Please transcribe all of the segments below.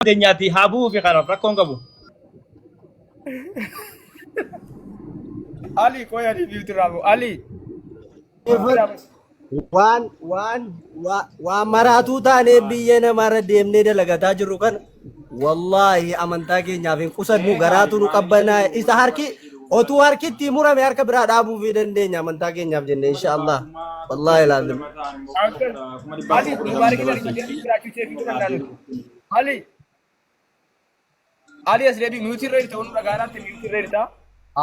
Dandeenyaati haa bu'uufi kanaaf rakkoon qabu. Ali qoy Ali biuti irraa bu'u. Ali. Waan waan waan maraatuu taanee biyya namaarra deemnee dalagataa jirru kana wallaahi amantaa keenyaaf hin qusannu, garaatu nu qabbanaa'e. Isa harki otuu harki itti murame harka biraa dhaabuufii dandeenya amantaa keenyaaf jenne, insha Allah, wallaahi laazim. Ali Mubaarakin ariifatee jiraachuu ishee fi danda'an. Ali. Ali as deebi, mute irra jirta, onu dhagaanaatti mute irra jirta.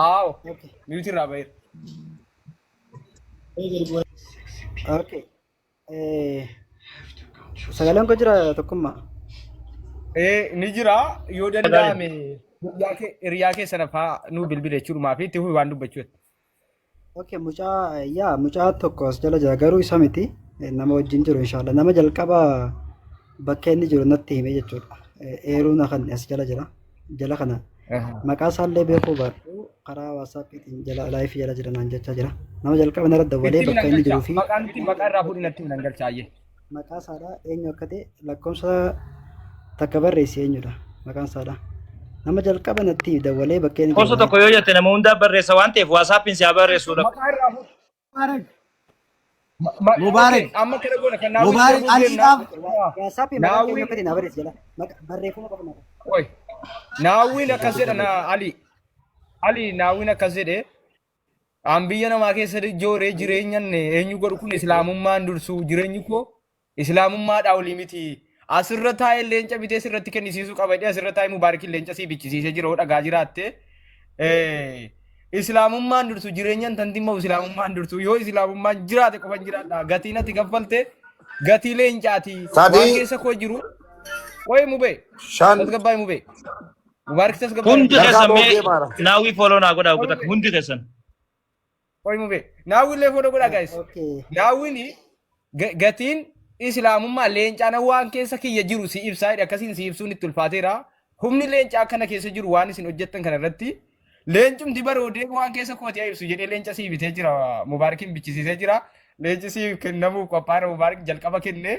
Aawo mute irraa baheera. Okay. Sagaleen koo jira, Tokkummaa? Ni jira, yoo danda'ame hiriyaa kee sana faa nuu bilbile jechuudhumaa fi itti fufi waan dubbachuu. Okay, mucaa yaa mucaa tokko as jala jira, garuu isa miti. Nama wajjin jiru inshallah. Nama jalqaba bakka inni jiru natti hime jechuudha. Eeruu na kan as jala jira. Jala kana maqaa isaallee beekuu baadhu, karaa WhatsAppiitiin jala live jala jira naan jechaa jira. Nama jalqaba narra dawwalee Itti bakka minan inni galcha. jiruu fi Maqaan itti maqaa irraa fuudhi natti minan galcha ayyee. Maqaa isaadha eenyu akka ta'e lakkoofsa takka barreessi, eenyudha maqaan isaadha. Nama jalqaba natti dawwalee bakka inni jiru Lakkoofsa tokko yoo jette nama hundaa barreessa waan ta'eef WhatsAppiin si haa barreessuudha. Maqaa irraa fuudhi. Mubaarak. Mubaarak. Okay, amma kana goona kan naawwi Mubaarak deemuu deemna. Aliidhaaf. WhatsAppii maqaan Naawwi keenya akka ta'e naa barreessi jala. Barreeffama qofa naa. Oi. Naawwiin akkas jedha na Ali. Ali naawwiin akkas jedhe. An biyya namaa keessa jooree jireenyan eenyu godhu kun islaamummaan dursu, jireenyi koo islaamummaadhaa olii miti. Asirra taa'ee leenca bitee sirratti kennisiisuu qaba jedhee asirra taa'ee Mubaarakiin leenca sii bichisiisee jira, hoo dhagaa jiraatte. Islaamummaan dursu, jireenyan tantimma islaamummaan dursu, yoo islaamummaan jiraate qofan jiraadha. Gatiin ati kaffalte gatii leencaati. Waan Sadii. keessa koo jiru. Qoy mubee. 5. Tasgabbaa'e mubee. Mubaarak tasgabbaa'e. Hundi Dargaa keessan mee boogee maara. Naawwii follow naa godhaa obbo takka hundi keessan. Qoy mubee. Naawwiillee follow godhaa guys. Okay. Naawwiin gatiin islaamummaa leencaan waan keessa kiyya jiru si ibsaa jedhe, akkasiin si ibsuun itti ulfaateera. Humni leencaa kana keessa jiru waan isin hojjettan kana irratti leencumti baroodee waan keessa kooti haa ibsu jedhee leenca sii bitee jira. Mubaarakiin bichisiisee jira. Leenci sii kennamuuf qophaa'eera, Mubaarak jalqaba kenne.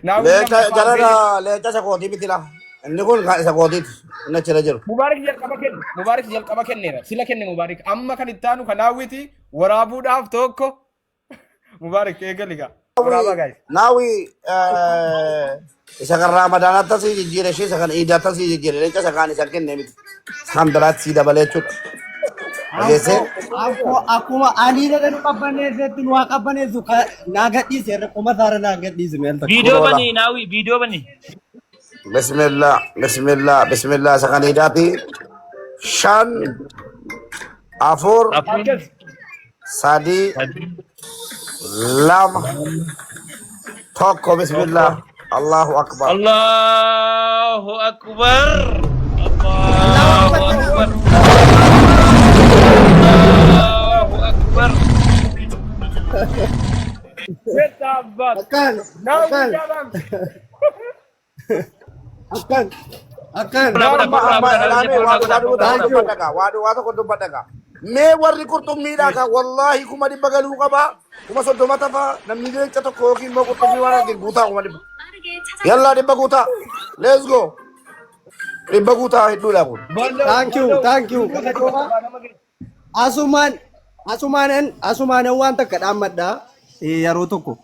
Naawwiin Leenca lammaffaa jarana leenca isa kootii miti laa. Inni kun kan isa kootiiti. Inni achirra jiru. Mubaarak jalqaba kenne. Mubaarak jalqaba kenneera. Sila kenne Mubaarak. Amma kan itti aanu kan naawwiti waraabuudhaaf tokko. Mubaarak eegali gaa. Waraabaa guys. Naawi isa kan Raamadaanaatti asii jijjiire, ishee isa kan Iidaatti asii jijjiire, leenca isa kaan isa kenne miti. Kan biraatti sii dabalee jechuudha. Dhageessee? Akkoo akkuma alii dhaga nu qabbaneessetti nu haa qabbaneessu, naa gadhiise irra qoma isaarra naa gadhiise meel takka. Viidiyoo Kuroola. bani Naawwii, viidiyoo bani. Bismillah, bismillah, bismillah, isa kan Iidaatti. 5, 4, 4, Akkas. 3, 3, 2, 1, bismillah. Allahu akbar. Allahu akbar. Allahu akbar. Allahu akbar. Jetta abbaat. Akkan Naawwii akkan jaalaam. akkan akkan. Godhaa godhaa Amma godhaa amma godhaa ilaamee godhaa waa godhaa waa godhaa Thank tokko you. dubbadhaga, waa tokko dubbadhaga. Mee warri qurxummiidhaa kan wallaahi 100,000 galuu qaba, 30,000 tafa, namni leenca tokko yookiin immoo qurxummii waan argin guutaa 100,000. Yallaa, 100 guutaa. Let's go. 100 guutaa, hedduudha kun. Thank you, thank you. Asumaan asumaanan asumaanan waan takka dhaammadha yeroo tokko.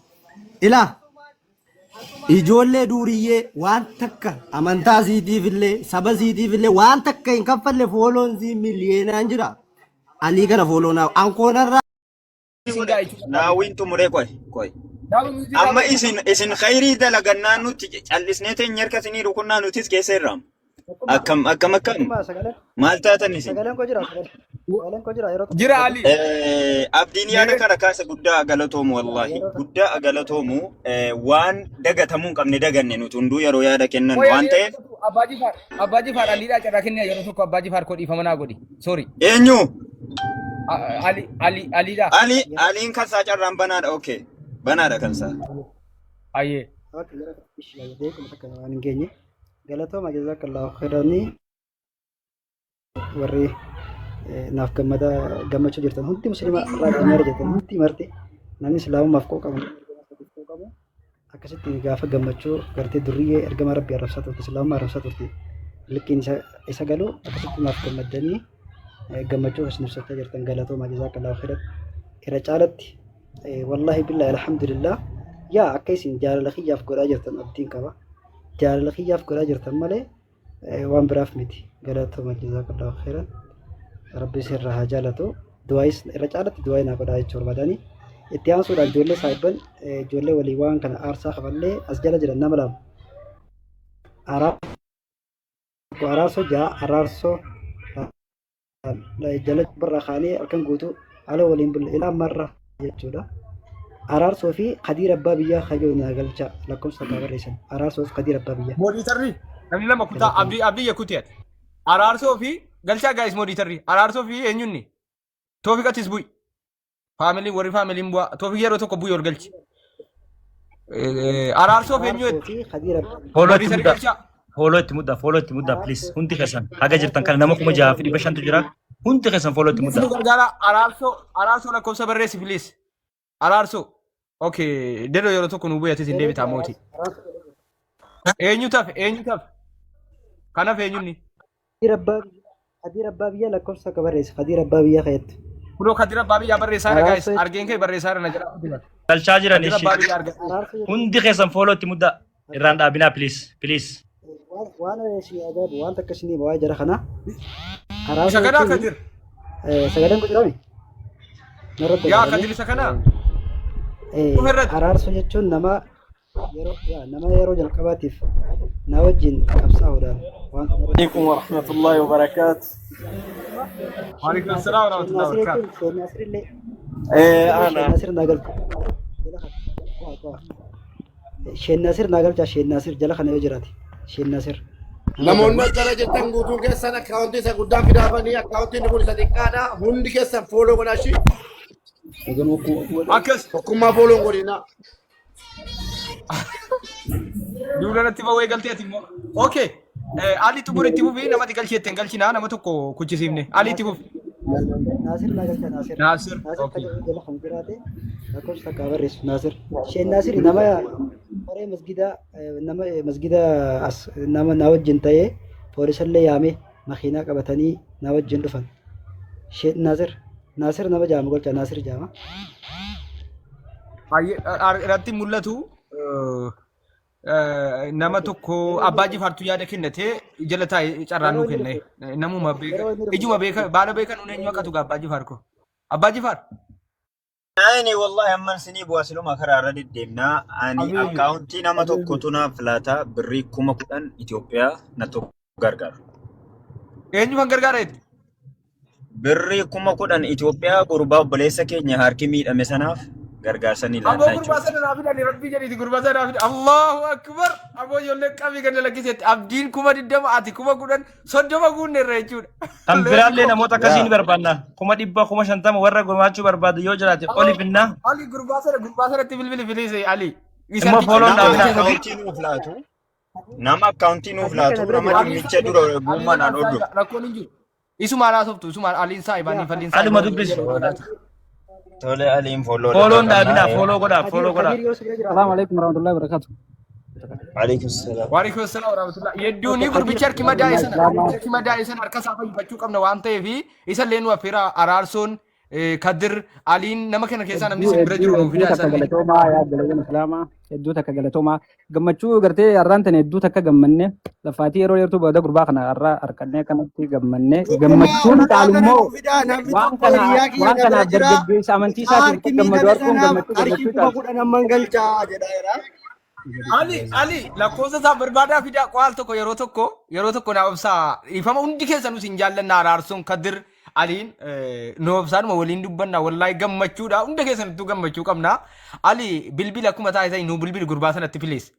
Ilaa, ijoollee duuriyyee waan takka amantaa siitiif illee saba siitiif illee waan takka hin kaffalle follown sii miliyeenaan jira. Alii kana follow naa ankoonarraa Isin gaa jechuudha. Naawwiin xumuree, qoy qoy. Naawwi mute irraa Amma bahe. isin khayrii dalagannaa nutti callisnee teenya harka isinii rukunnaa nutis keessa irraam. Akkam akkam akkam Tokkummaa sagaleen maal taatan isin? Sagaleen koo jira, sagaleen koo jira yeroo tokko. Jira Ali. Abdiin yaada kana kaasa, guddaa galatoomu, wallaahi guddaa galatoomu. Waan dagatamuu hin qabne daganne nuti hunduu yeroo yaada kennan Qoy waan Ali ta'eef. Abbaa Jifaar Abbaa Jifaar Aliidhaa carraa kennee yeroo tokko Abbaa Jifaar koo dhiifama naa godhi. Sorry. Eenyu? Ali Ali Aliidhaa. Ali Aliin kansaa carraan banaadha, okay, banaadha kansaa. Ayyee. Okay, yeroo tokko ishee beekuma takka waan hin geenye. Galatooma, jazakallahu khairani, warri naaf gammada gammachuu jirtan hundi, muslima irraa addunyaa irra jirtan hundi marti, namni islaamummaaf qoo qabu, qabu. Akkasitti gaafa gammachuu gartee durriyyee ergama rabbii arrabsaa turte, islaamummaa arrabsaa turte, liqqiin isa galu akkasitti naaf gammaddanii gammachuu isin ibsachaa jirtan, galatoomaa, jazaakallaahu khairan. Irra caalatti wallaahi billaahi alhamdulillah, yaa akka isin jaalala kiyyaaf godhaa jirtan abdiin qaba. Jaalala kiyyaaf godhaa jirtan malee waan biraaf miti. Galatoomaa, jazaakallaahu khairan. Rabbi isinirraa haa jaalatu. Du'aayis irra caalatti du'aayii naa godhaa jechuu barbaadani. Itti aansuudhaan ijoollee saahibban, ijoollee walii waan kana aarsaa kafallee as jala jiran nama lama. Araarsoo ja'a, araarsoo jala barraa kaanee halkan guutuu ala waliin bulle ilaa ammarra jechuudha. Araarsoo fi Kadiir Abbaa Biyyaa kayyoo naa galcha, lakkoofsa takkaa barreessan. Araarsoo fi Kadiir Abbaa Biyyaa. Moderatorri namni lama kutaa Abdii, Abdii yakkuti ati. Araarsoo fi galchaa gaa'is, moderatorri Araarsoo fi eenyunni Toofiq atis bu'i. Familyn, warri familyn bu'aa. Toofiq yeroo tokko bu'i, ol galchi. Araarsoo fi eenyu Araarsoo fi Kadiir Abbaa Biyyaa. Follow itti Moderatorri muddaa. galchaa. Follow itti muddaa. Follow itti muddaa please. Hundi keessan haga jirtan kana nama 6500tu jira. Hundi keessan follow itti Nu muddaa. gargaara. Araarsoo, Araarsoo lakkoofsa barreessi please. Araarsoo. Okay, dedoo yeroo tokko nu bu'i, atis hin deebitaa mootii. Eenyu tafe? Eenyu tafe? Kanaaf eenyunni? Kadiir Abbaa Biyyaa, Kadiir Abbaa Biyyaa lakkoofsa takka barreessi. Kadiir Abbaa Biyyaa kayyattu. Kunoo Kadir Abbaa Biyyaa barreessaa jira guys. Araarsoo Argeen kee barreessaa jira na jedhaa. Galchaa jiran Kadir Abbaa ishee. Biyyaa arga. Araarsoo jechuun Hundi keessan follow itti muddaa. Irraan dhaabinaa please. Please. Waan isin ajaa'ibu waan takka isinii waa'ee jara kana. Isa Araarsoo kanaa jechuun Kadir. Sagaleen kun jiraame? Narratti Yaa dabalame. Kadir isa kanaa. Dhufe irratti. Araarsoo jechuun nama yeroo, yaa, nama yeroo jalqabaatiif na wajjin qabsaa'uudhaan waan kana irratti عليكم ورحمة الله وبركاته. Waalaikum salaam wa rahmatullahi wa Sheek barakatuh. Naasir jechuun Sheek Naasir illee إيه Sheek أنا Naasir naa galcha. Jala kana. Waa, waa. Sheek Naasir naa galcha. Sheek Naasir jala kana yoo jiraate. Sheek Naasir. Nama Namoonni gammada. as jala jirtan guutuun keessan akkaawuntii isa guddaan fidaafanii, akkaawuntiin kun isa xiqqaadha. Hundi keessan follow godhaa ishii. Akkas Tokkummaa follow hin godhinaa. Duula irratti ba'uu eegaltee ati immoo. Okay. Ali xumur, itti fufi, namatti galchi jettee hin galchinaa, nama tokko kuchisiifne. Ali itti fufi. Naasir naa galcha, Naasir. Naasir. Naasir Okay. kan jala kan jiraate lakkoofsa takka barreessu Naasir. Sheek Naasir nama koree masgida, nama masgida as nama na wajjin ta'ee poolisallee yaamee makiinaa qabatanii na wajjin dhufan. Sheek Naasir, Naasir nama jaama golcha, Naasir jaama. Baay'ee irratti mul'atu nama tokko Abbaa Jifaartu yaada kennatee jala taa'ee carraan nuu kenne. Namuma beeka, Yeroo inni dhufu ijuma beeka, baala beeka nuun eenyu akka tuga Abbaa Jifaar ko. Abbaa Jifaar. Ani wallahi amman sinii bu'aa, siluma karaa irra deddeemnaa. Ani Abiy. Akkaawuntii nama tokkotu naaf laata, birrii 10,000 Itoophiyaa na tokko gargaara. Eenyu kan gargaara jetti? Birrii 10,000 Itoophiyaa gurbaa obboleessa keenya harki miidhame sanaaf gargaarsa ni Aboo laannaa gurbaa jechuudha. sana naa fidani, rabbii jedhiiti gurbaa sana naa fidani. Allahu akbar. Aboo ijoollee qabii ganda lakkisetti. Abdiin 20,000, ati 10,000, 30 guunne irra jechuudha. Kan biraallee namoota akkasii ni Yaa. barbaanna. 100,000, 50,000 warra gumaachuu barbaadu yoo jiraate oli finnaa. Ali gurbaa sana, gurbaa sanatti bilbili please Ali. Isa Immoo harkicha follown Nama dhaabinaa. akkaawuntii nuuf laatu, nama akkaawuntii nuuf Kadir kana laatu, bira nama jira. dhimmicha dura bu'ummaadhaan hordofu. Rakkoon hin jiru. Isumaan haasoftu, isumaan Aliin saayibaan Yaa falliin Aluma saayibaan. dubbisi. Tole, Aliin follow Follown lafaa dhaabinaa. qabnaa. Follow godhaa. Kadir Follow godhaa. Kadir yoo si bira jiraate. السلام عليكم ورحمة الله وبركاته. Alaikum salaam. Waalaikum salaam warahmatullah. Yedduuni Okay, gurbicha Kadir harki madaa'e sana, Islaamaa. gurbicha harki madaa'e sana harka isaa fayyifachuu qabna waan ta'eef isa illee nu affeera. Araarsoon, Kadir, Aliin, nama kana keessaa namni Hedduu isin bira hedduu jiru nuu hedduu fidaa takka isa illee. galatoomaa yaa obboleeyyan Islaamaa, hedduu takka galatoomaa. Gammachuu gartee har'aan tana hedduu takka gammanne, lafaatii yeroo dheertuu booda gurbaa kana har'a harkannee kanatti gammanne. Tokkummaa Gammachuun waldaa kana caalummoo nuu fidaa, namni waan tokko kana hiriyaa kiyya waan na bira kanaaf jira. dargaggeessa amantii Mucaa isaatiin harki akka gammadu miidhame arguun sanaaf gammachuu qarshii gammachuu kuma caalti. kudhan amman galchaa jedha jira. Ali, Ali, lakkoofsa isaa barbaadaa fidaa. Qo'aal tokko, yeroo tokko, yeroo tokko naa obsaa, dhiifama, hundi keessanuu isin jaallanna. Araarsoon, Kadir, Aliin, nu obsaanuma waliin dubbanna. Wallaahi gammachuudha, hunda keessanittuu gammachuu qabna. Ali bilbila, akkuma taasisan nuu bilbili gurbaa sanatti please.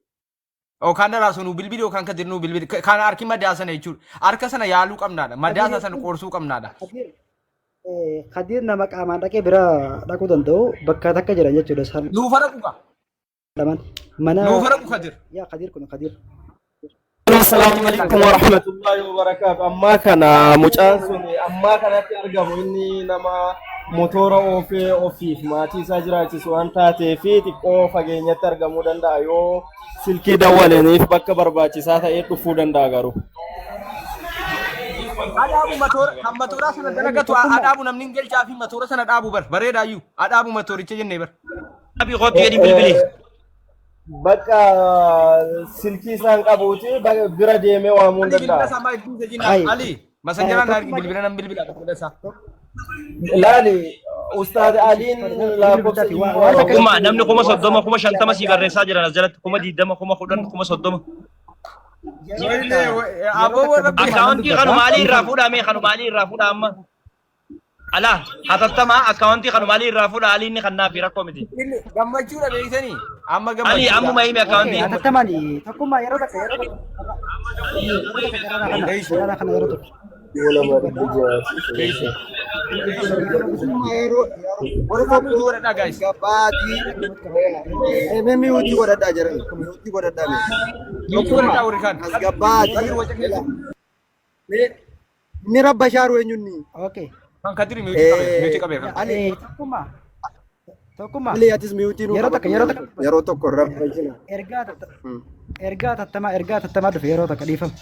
Yookaan Araarsoo nuu bilbili yookaan Kadir nuu bilbili. Kan harki madaa sana jechuudha. Harka sana yaaluu qabnaadha. Madaa Kadir isaa sana qoorsuu qabnaadha. Kadir, Kadir nama qaamaan dhaqee bira dhaquu danda'u bakka takka jiran jechuudha isaan Nuuf hara dhuga. lamaan mana. Nuuf hara Kadir. Yaa Kadir, kun Kadir. Assalamu alaikum warahmatullahi wabarakatuh. Ammaa kana mucaan sun ammaa kanatti argamu, inni nama motora oofee ofiif maatii isaa jiraachisu waan taateef xiqqoo fageenyatti argamuu danda'a yoo silkii dawwalaniif bakka barbaachisaa ta'ee dhufuu danda'a garuu. Adhaabu matoora kan matooraa sana dalagatu adhaabu namni hin galchaa fi matoora sana dhaabu bar bareedaayyuu adhaabu matooricha jennee bar. Abii kootu jedhi bilbili. Bakka silkii isaan qabuuti bira deemee waamuu Ali bilbila danda'a. isaa maal buuse jenna Ay. Ali masanjaraan na argi bilbila nan bilbila bilbila isaa. Laali Ustaad Aliin lakkoofsa Waan akka Kuma namni 30,000 50,000 sii barreessaa jiran as jalatti 20,000 10,000 30,000. Aboo warra Akkaawuntii kanuma Alii irraa fuudhaa mee kanuma Alii irraa fuudhaa amma. Alaa hatattamaa akkaawuntii kanuma Alii irraa fuudhaa Aliin ni kannaa fi rakkoo miti. Gammachuudha beeksanii amma Alii gammachuudha. ammuma himi akkaawuntii. Hatattamaan tokkummaa yeroo takka yeroo takka yeroo kana yeroo tokko. Yeroo Mute godhadhaa guys. Gabbaatii. Mee mute godhadhaa jiran. Mute godhadhaa mee. Mute godhadhaa warri kaan. As gabbaatii. Kadir waca keessa. Mee inni rabba shaaru eenyunni? Okay. Kan Kadiri mute qabe mute qabe kan. Ali Tokkummaa. Tokkummaa. Ali atis mute nuu Yeroo takka yeroo takka. Yeroo tokko rabba jira. Ergaa ergaa tattamaa ergaa tattamaa dhufe yeroo takka dhiifama.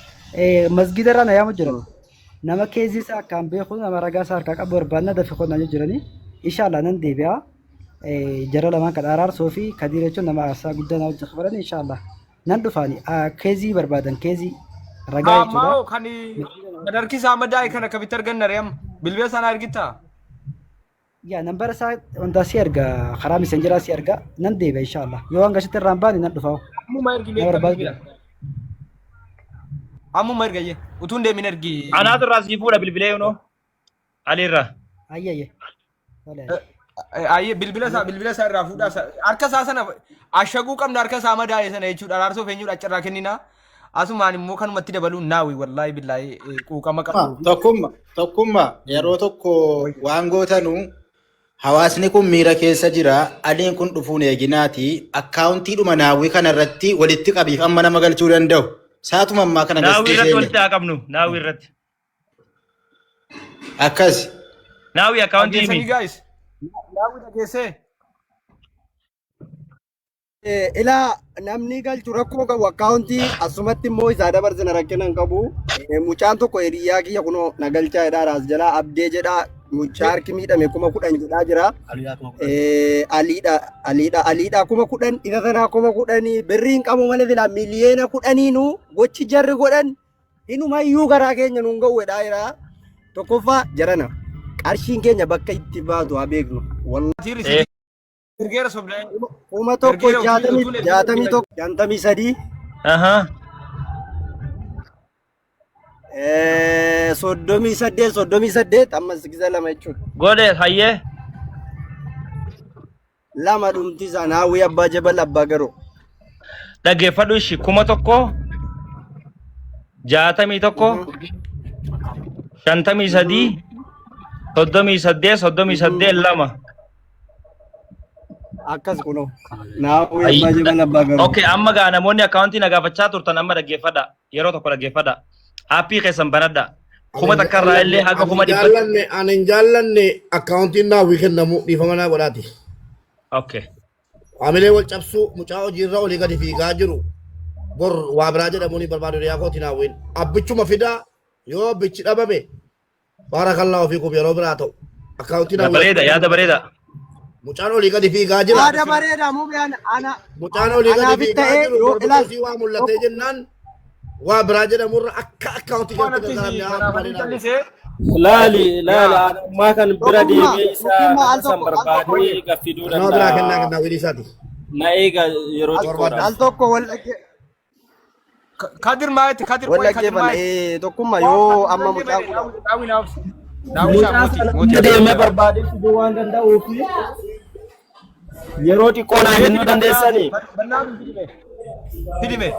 Masgida irraa na yaamu jiran. Nama keezii isaa akkaan beeku nama ragaa isaa harkaa qabu barbaadna dafi qonnaa jiranii. Inshallah nan deebi'a. Jara lamaan kan araarsoo fi Kadiir jechuun nama aarsaa guddaa na wajjin qaban inshallah. Nan dhufaani keezii barbaadan keezii ragaa jechuudha. Ammaa kan kan harki isaa madaa'e kan akkamitti arganna ree amma bilbila sana argitaa? Yaa nambara isaa wanta si arga karaa misenjeraa si arga nan deebi'a inshallah. Yoo hanga asitti irraan baane nan dhufa. Ammuma ergi Na meeqa barbaadu. bilbila. Ammuma erga jee utuun deemin ergi. Anaatu irraa sii fuudha bilbilee yunoo. Alii irraa. Ayya ayya. Tole. Ayyee bilbila isaa irraa fuudhaa harka isaa sana ashaguu qabna harka isaa madaa'e sana jechuudha araarsoo feenyuudha achirraa kennina. Asumaan immoo kanumatti dabaluun naawi wallaahi billaahi quuqama qabu. Tokkummaa tokkummaa yeroo tokko waan gootanu hawaasni kun miira keessa jira. Aliin kun dhufuun eeginaati. Akkaawuntiidhuma naawwii kana irratti walitti qabiif amma nama galchuu danda'u. Saatuma ammaa kana Naawwii gastee irratti seenne. walitti haa qabnu. Naawwii irratti. Akkas. Naawwii akkaawuntii Dhageessanii himi. guys. Naawwi dhageessee. Ilaa namni galchu rakkoo qabu akkaawuntii asumatti immoo isaa dabarsina rakkina hin qabu. Mucaan tokko hiriyaa kiyya kunoo na galchaa jedhaa raas jalaa abdee jedhaa mucaa harki miidhame 10,000 jedhaa jira. Aliidha Aliidha Aliidha 10,000 isa sanaa 10,000 birrii hin qabu malee silaa 10,000,000 gochi jarri godhan hinumayyuu garaa keenya nuun ga'u jedhaa jira. Tokkoffaa jarana qarshiin keenya bakka itti baatu haa beeknu. Wallahi. Ergeera sobdaa. 1,000 Ergeera 60 utuun 61 53 38 38 ammas gisa lama jechuudha. Godhe hayyee. Lama dhumti isaa naawwii abbaa jabal abbaa garoo. Dhaggeeffadhu ishi 1,000 61 53 38 38 2. Akkas kunoo. Naawwii abbaa jabal abbaa garoo. Okay, amma gaa namoonni akkaawuntii na gaafachaa turtan amma dhaggeeffadha. Yeroo tokko dhaggeeffadha. Aappii keessan banadha. 1,000 irraa illee haga Ani 100,000. jaallanne ani hin jaallanne akkaawuntiin naawwii kennamu dhiifama naa godhaati. Okay. Haamilee wal cabsuu mucaa hojiirra olii gadi fiigaa jiru bor waa biraa jedhamuun hin barbaadu hiriyaa kooti naawwiin. Abbichuma fidaa yoo abbichi dhabame baarakallaa ofii kun yeroo biraa ta'u. Akkaawuntii naawwii Bareeda yaada bareeda. mucaan olii gadi fiigaa jira. Yaada bareeda muumeen ana Mucaan olii gadi anaafis fiigaa ta'ee jiru yoo bor ilaal butusii waa mul'atee jennaan waa biraa jedhamurra akka akkaawuntii Waan keessatti akkasii gargaaramne haa kanaaf ani bareedaa. callisee. Laali laali ammaa kan bira Tokkummaa deemee isa tokkummaa al san tokko al tokko barbaadee gaffiduu Nama biraa kennaa danda'a. kennaa wiilii isaati. Na eega yeroo al xiqqoodhaaf. al tokko wal dhagge Kadir maayeti Kadir wal qoy Kadir dhaggeeffanna maayeti. tokkummaa yoo amma mucaan kun Daawwi naaf. Daawwi isaa Mucaa mooti sana mooti. bira deemee barbaadee fiduu waan danda'uuf yeroo xiqqoo naa kennuu dandeessanii. Bannaa fidime. Fidime.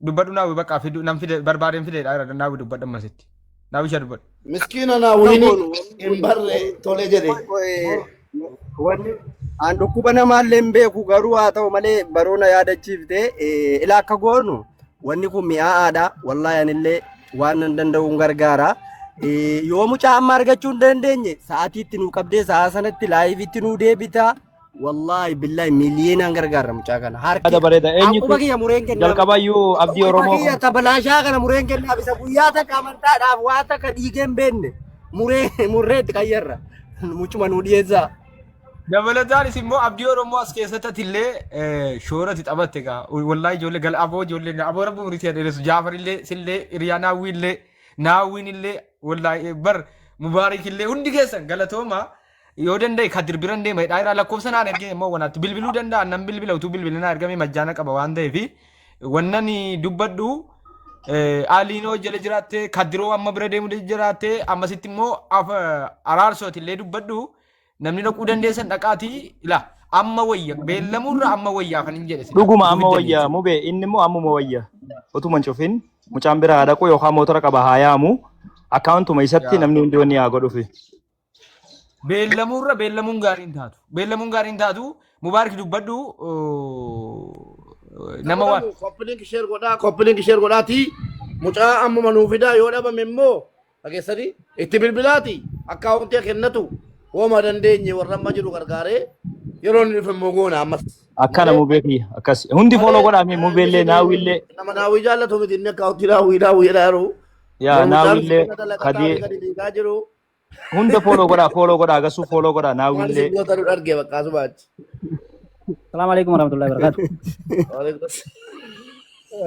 Dubbadhu naawwi bakka fidu nan fide barbaadeen fide naawwi dubbadhu ammasitti. Naawwi ishee dubbadhu. Miskiina naawwiin hin barre tole jedhe. Wanni an dhukkuba namaallee hin beeku garuu haa ta'u malee baroona yaadachiifte ilaa akka goonu wanni kun mi'aadha. Wallaahi anillee waan nan danda'uun gargaara. Yoo mucaa amma argachuu hin dandeenye sa'aatiitti nuu qabdee sa'a sanatti laayivitti nuu deebita. Wallaahi billaahi miliyoonaan gargaara mucaa kana. Harki Yaada bareeda. Eenyutu quba kiyya mureen kennaaf. jalqabayyuu abdii Quba Oromoo kiyya tabalaashaa kana mureen kennaaf isa guyyaa takka amantaadhaaf waa takka dhiigee hin beekne muree murree itti qayyarra. Mucuma nuu dhiyeessaa. Dabalataanis immoo abdii Oromoo as keessatti atillee shoora ati taphatte egaa wallaahi ijoollee gal aboo ijoollee aboo rabbi umurii si'a dheeressu Jaafar illee sillee hiriyaa naawwii illee naawwiin illee wallaahi bar mubaarik illee hundi keessan galatooma yoo danda'e kadir biran deema hidhaa irraa lakkoofsa naan ergee immoo wanaatti bilbiluu danda'a nan bilbila utuu bilbilli naa ergame majjaana qaba waan ta'eef wannan dubbadhu aliinoo jala jiraatte kadiroo amma bira deemu jiraatte ammasitti immoo araarsooti illee dubbadhu. Namni dhaquu dandeessan dhaqaatii ila amma wayya beellamuurra amma wayyaa kan hin jedhe sila. Dhuguma Utuu amma fiddanii wayya jechuudha. mube inni immoo ammuma wayya utuma hin cufin mucaan bira haa dhaqu yookaan mootora qaba haa yaamu akkaawuntuma isatti Yaa. namni hundi wanni haa godhufi. Beellamuurra beellamuun gaarii hin taatu. Beellamuun gaarii hin taatu. Mubaarik dubbadhu nama waan. Godhamu koppiliinki sheer godhaa koppiliinki sheer godhaatii mucaa ammuma nuu fidaa yoo dhabame immoo Dhageessanii itti bilbilaati akkaawuntii kennatu wooma dandeenye warra amma jiru gargaaree yeroo inni dhufe immoo goona ammas. Akkana Malee mubee kiyya akkas hundi follow malee godhaa mee mubeellee naawwiillee nama naawwii jaallatu miti inni akkaawuntii naawwii naawwii jedhaa jiru. yaa Garuu mucaan naawwiillee miskiina dalagataa kadii fi gadi dhiigaa jiru. hunda follow godhaa follow godhaa agasuu follow godhaa Waan naawwiillee isin gootan arge bakka asuma achi. Salaamu alaikum warahmatullahi wabarakatuh. Waalaikum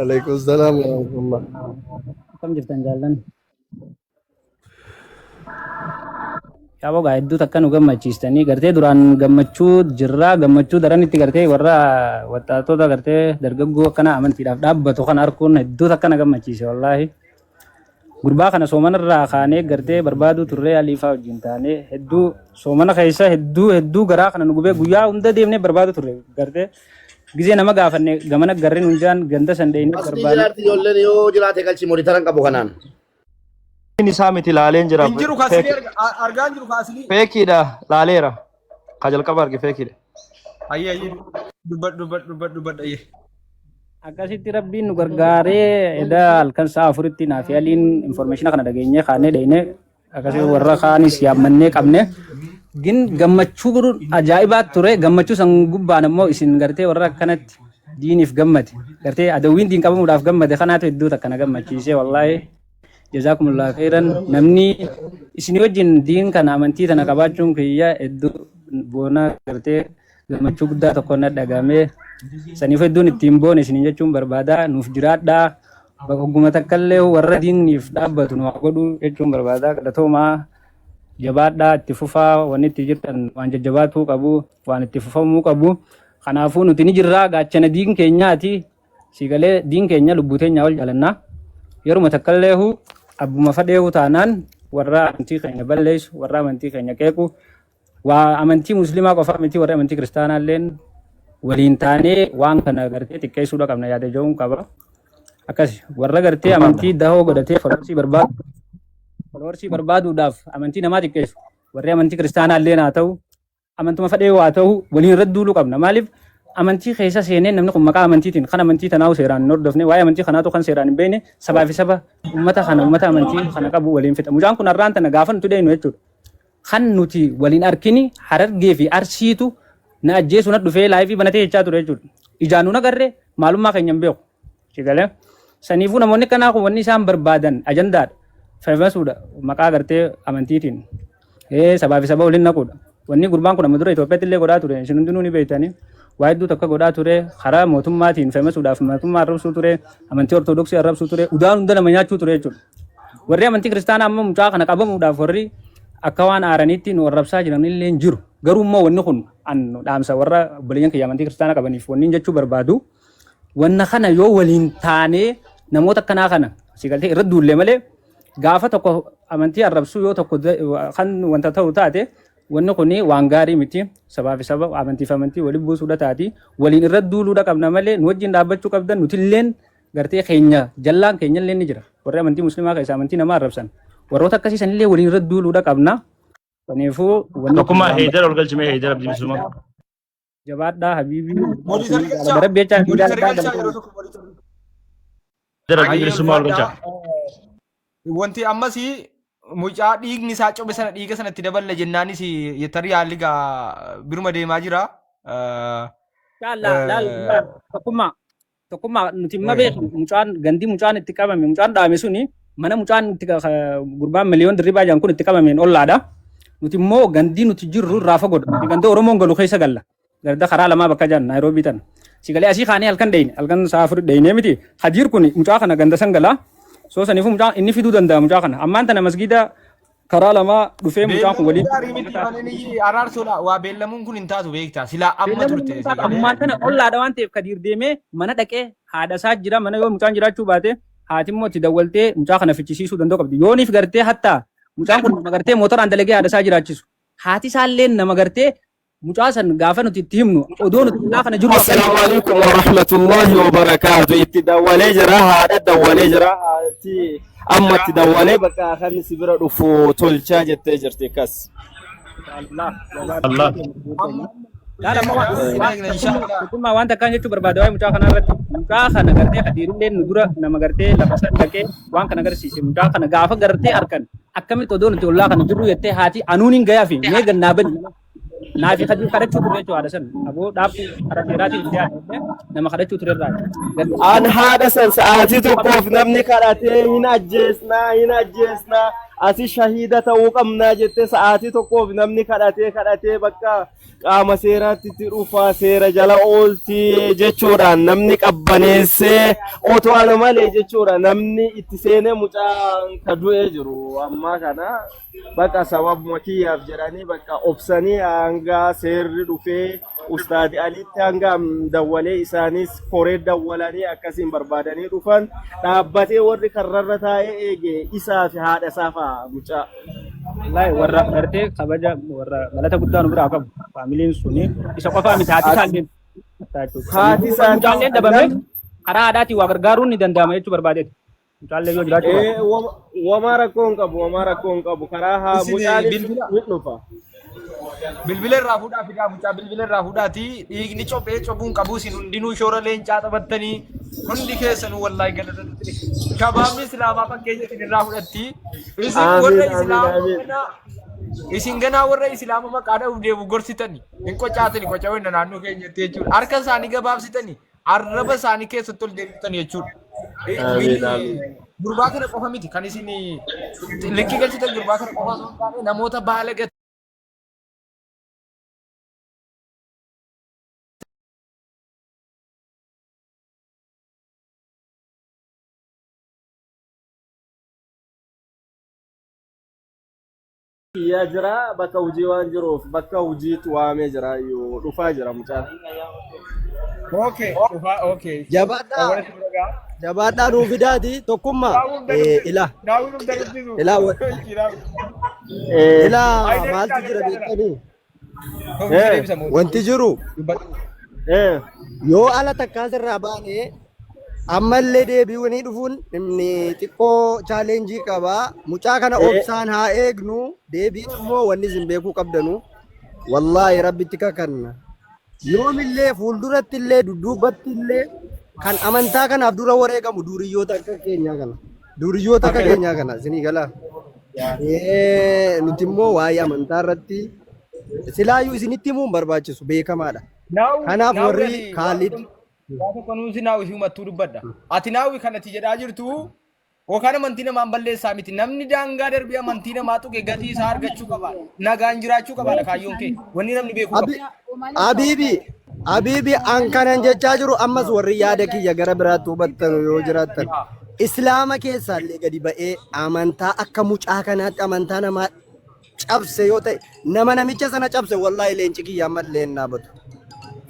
Alaikum salaam wa rahmatullah. Akkam jirtan jaallan? Yaaboo gaa hedduu takka nu gammachiistanii gartee duraan gammachuu jirraa gammachuu daran itti gartee warra waxxaatota gartee dargaggoo akkana amantiidhaaf dhaabbatu kana arguun hedduu takka na gammachiise wallaahi. Gurbaa kana soomana irraa kaanee gartee barbaaduu turree aliifaa wajjin taanee hedduu soomana keessa hedduu hedduu garaa kana nu gubee guyyaa hunda deemnee barbaaduu turre gartee gizee nama gaafanne gamana garri nuun jaan ganda san dheeynee Asli barbaanne. jiraatti ijoolleen yoo jiraate galchi monitaran qabu kanaan. Inni isaa miti laaleen jira. Hin jiru kaasnii argaa hin jiru kaasnii. Feekiidha laaleera. Ka jalqaba arge feekiidha. Ayyee ayyee dubbadhu dubbadhu dubbadhu dubbadhu ayyee. Akkasitti rabbiin nu gargaaree eda halkan sa'a afuritti naa fi aliin informeeshina kana dhageenyee kaanee dheeyne akkasii warra kaanis yaammannee qabne. Gin gammachuu ajaa'ibaa ture gammachuu san gubbaan ammoo isin gartee warra akkanatti diiniif gammade gartee adawwiin diin qabamuudhaaf gammade kanaatu hedduu takka na gammachiise wallaahi. Jazaakumullahu khairan. Namni isin wajjin diin kana amantii tana qabaachuun kiyya hedduu boona gartee gammachuu guddaa tokko na dhagahame. Saniif hedduun ittiin boone isiniin jechuun barbaada. Nuuf jiraadhaa. Hogguma takkallee warra diinniif dhaabbatu nu haa godhu jechuun barbaada. Galatoomaa jabaadhaa itti fufaa wanni itti jirtan waan jajjabaatuu qabu waan itti fufamuu qabu. Kanaafuu nuti ni jirraa gaachana diin keenyaati. Sii galee diin keenya lubbuu teenyaa ol jaalannaa. Yeruma takkalleehu abbuma fadheehu taanaan warra amantii keenya balleessu warra amantii keenya qeequ waa amantii musliimaa qofaa miti warri amantii kiristaanaa illeen waliin taanee waan kana gartee xiqqeessuudha qabna yaada jedhuun qaba. Akkas warra gartee amantii dahoo godhatee foloorsii barbaadu foloorsii barbaaduudhaaf amantii namaa xiqqeessu warri amantii kiristaanaa illeen haa ta'u amantuma fadhee waa ta'u waliin irratti duuluu qabna. Maaliif amantii keessa seenee namni kun maqaa amantiitiin kan amantii tanaa'u seeraan hin hordofne waa'ee amantii kanaatu kan seeraan hin beekne sabaa fi saba uummata kana uummata amantii kana qabu waliin fixa. Mucaan kun har'aan tana gaafa nuti deemnu jechuudha. Kan nuti waliin arkini harargee fi arsiitu na ajjeesu na dhufee laayifii banatee jechaa ture jechuudha. Ijaan nu nagarre maalummaa keenya hin beeku. Sigalee saniifuu namoonni akkanaa kun wanni isaan barbaadan ajandaadha. Feemasuudha maqaa gartee amantiitiin. Sabaa fi saba waliin naquudha. Wanni gurbaan kun amma dura Itoophiyaatti illee godhaa ture. Isin hundinuu ni beektanii. Waa hedduu takka godhaa ture. Karaa mootummaatiin feemasuudhaaf mootummaa arrabsuu ture. Amantii Ortodoksii arrabsuu ture. Udaan hunda nama nyaachuu ture jechuudha. Warri amantii kiristaanaa amma mucaa kana qabamuudhaaf warri akka waan aaraniitti nu arrabsaa jiran illee hin jiru. Garuu immoo wanni kun an dhaamsa warra obboleeyyan kiyya amantii kiristaanaa qabaniif wanni jechuu barbaadu wanna kana yoo waliin taanee namoota akkanaa kana si galtee irra duullee malee gaafa tokko amantii arrabsuu yoo tokko kan wanta ta'u taate wanni kun waan gaarii miti sabaa fi saba amantii fi amantii waliin buusuudha taati waliin irra duuluudha qabna malee nu wajjin dhaabbachuu qabdan nutilleen gartee keenya jallaan keenya illee ni jira warri amantii muslimaa keessa amantii namaa arrabsan warroota akkasii sanillee waliin irra duuluudha qabna kanaafuu wanni kun Tokkummaa waan Heydar ol galchimee Heydar Abdii Bilisummaa. jabaadhaa habiibii Monitor isinii galchaa. jaalladha rabbi jechaa isin Monitor jaalladhaa galchaa yeroo galatoomaa. tokko monitor. Heydar Abdii Ayyee Bilisummaa ol ulfaadhaa. galchaa. Wanti ammas mucaa dhiigni isaa cobe sana dhiiga sanatti daballa jennaanis tarii haalli gaa biruma deemaa jira. Laal laal tokkummaa tokkummaa nuti imma beeknu mucaan gandi mucaan itti qabame mucaan dhaame suni mana mucaan itti gurbaan miliyoon dirribaa jedhan kun itti qabameen ollaadha. Nuti immoo gandii nuti jirru irraa fagoodha. Nuti ganda Oromoon galu keessa galla. Garda karaa lamaa bakka jiran Naayiroobii tana. Si galee asii kaanee halkan dheeyne halkan sa'a 4 dheeynee miti. Hadiir kun mucaa kana ganda san gala. Soo saniifuu mucaa inni fiduu danda'a mucaa kana. Ammaan tana masgiida karaa lamaa dhufee mucaan kun Beellamuun waliin gaarii miti malee ni araarsoodha. Waa beellamuun kun hin taatu beektaa. Silaa amma Beellamuun turte hin si taatu. galee. Ammaan tana ollaadha waan ta'eef Kadiir deemee mana dhaqee haadha isaa jira mana yoo mucaan jiraachuu baate haati immoo itti dawwaltee mucaa kana fichisiisuu danda'u qabdi. Yooniif gartee hattaa mucaan kun nama gartee mootoraan dalagee haadha isaa jiraachisu. Haati isaallee nama gartee mucaa san gaafa nuti itti himnu odoo nuti ollaa kana jirru akka Assalaamu alaikum wa rahmatullahi wa barakaatu. Itti dawwalee jira, haadha dawwalee jira, haati amma itti dawwalee bakka kan si bira dhufu tolchaa jettee jirti akkas. Allah Allah. Laala amma waan Sin waan eegna inshallah. tokkummaa waan takkaan jechuu barbaada waa'ee mucaa kanaa irratti mucaa kana gartee hadiirillee nu dura nama gartee lafa san dhaqee waan kana agarsiise mucaa kana gaafa gartee harkan akkamitti odoo nuti ollaa kana jirru jettee haati anuun hin gayaafi mee gannaa bani naafi kadii kadhachuu ture jechuudha haadha san aboo dhaabbii karaa seeraatiin itti yaadne nama kadhachuu ture irraa An haadha san sa'aatii tokkoof namni kadhatee hin ajjeesnaa hin ajjeesnaa asi shahiida ta'uu qabnaa jettee sa'aatii tokkoof namni kadhatee kadhatee bakka qaama seeraatti itti dhufaa seera jala oolti jechuudhaan namni qabbaneessee otoo ana malee jechuudha namni itti seenee mucaan ka du'ee jiru ammaa kana bakka sababuma kiyyaaf jedhanii bakka obsanii hanga seerri dhufee ustaadi Aliitti hanga dawwalee isaanis koree dawwalanii akkasiin barbaadanii dhufan dhaabbatee warri karrarra taa'ee eege isaa fi haadha isaa fa'a mucaa. Wallahi warra gartee kabaja warra galata guddaa nu biraa qabu. Faamiliin suni isa qofaa miti haati isaallee. Haati isaatis Mucaalleen dhabame karaa aadaatiin waa gargaaruun ni danda'ama jechuu barbaadeeti. Mucaallee yoo jiraachuu baate. Ee, wamaa rakkoo hin qabu, wamaa rakkoo hin qabu. Karaa haa Isin mucaanis bilbila ni dhufa. bilbila irraa fuudhaa fidaa mucaa bilbila irraa fuudhaati dhiigni cophee cobuun qabu isin hundinuu shoora leencaa taphattanii hundi keessanuu wallaahi galatatti shabaabni islaamaa fakkeenya isin irraa fudhatti isin Amiin, warra amiin, islaama amiin. ganaa isin ganaa warra islaama maqaa dha'uuf deemu gorsitani hin qocaatani qocawinna naannoo keenyatti jechuudha harka isaanii gabaabsitani arraba isaanii keessatti ol deebiftani jechuudha. Amiin, amiin. Gurbaa kana qofa miti kan isin likkii galchitan gurbaa kana qofa osoo hin taane namoota baala Kiyyaa jira bakka hojii waan jiruuf bakka hojiitti waamee jira iyyuu dhufaa jira mucaan. Okay, dhufaa okay. Jabaadhaa Awwala si bira ga'a. jabaadhaa nuu fidaati tokkummaa Daawun eh, ila daawun hunda dubbisu. ila Eh, ila Ayi maaltu deebisaa jira deebisaa kana. beektanii Ofitti eh, deebisa mootii. wanti jiru Dubbadhu. eh. yoo ala takkaa sirraa baane ammallee deebi'anii dhufuun inni xiqqoo chaalenjii qaba. Mucaa kana Eh, obsaan haa eegnu. Deebiin immoo wanni isin beekuu qabdanu. Wallaahi rabbitti kakanna. Yoomillee fuulduratti illee dudduubatti illee kan amantaa kanaaf dura wareegamu duuriyyoota akka keenyaa kana. Duuriyyoota akka keenyaa kana isinii galaa. Nuti immoo waa'ee amantaa irratti silaayyuu isinitti himuun barbaachisu beekamaadha. Naawwi Kanaaf naawwi warri ati waan Kaalid tokko waan tokko nuusi naawwi si umattuu dubbadha. Ati naawwi kan ati jedhaa jirtu yookaan amantii namaan balleessaa miti. Namni daangaa darbee amantii namaa tuqe gatii isaa argachuu qaba. Nagaan jiraachuu qabaadha kaayyoon kee. Wanni namni beekuu qabu. Abiibi Abiibi an kanan jechaa jiru ammas warri yaada kiyya gara biraatti hubattanu yoo jiraattan Islaama keessaallee gadi ba'ee amantaa akka mucaa kanaatti amantaa namaa cabse yoo ta'e nama namicha sana cabse wallaahi leenci kiyya ammallee hin dhaabatu.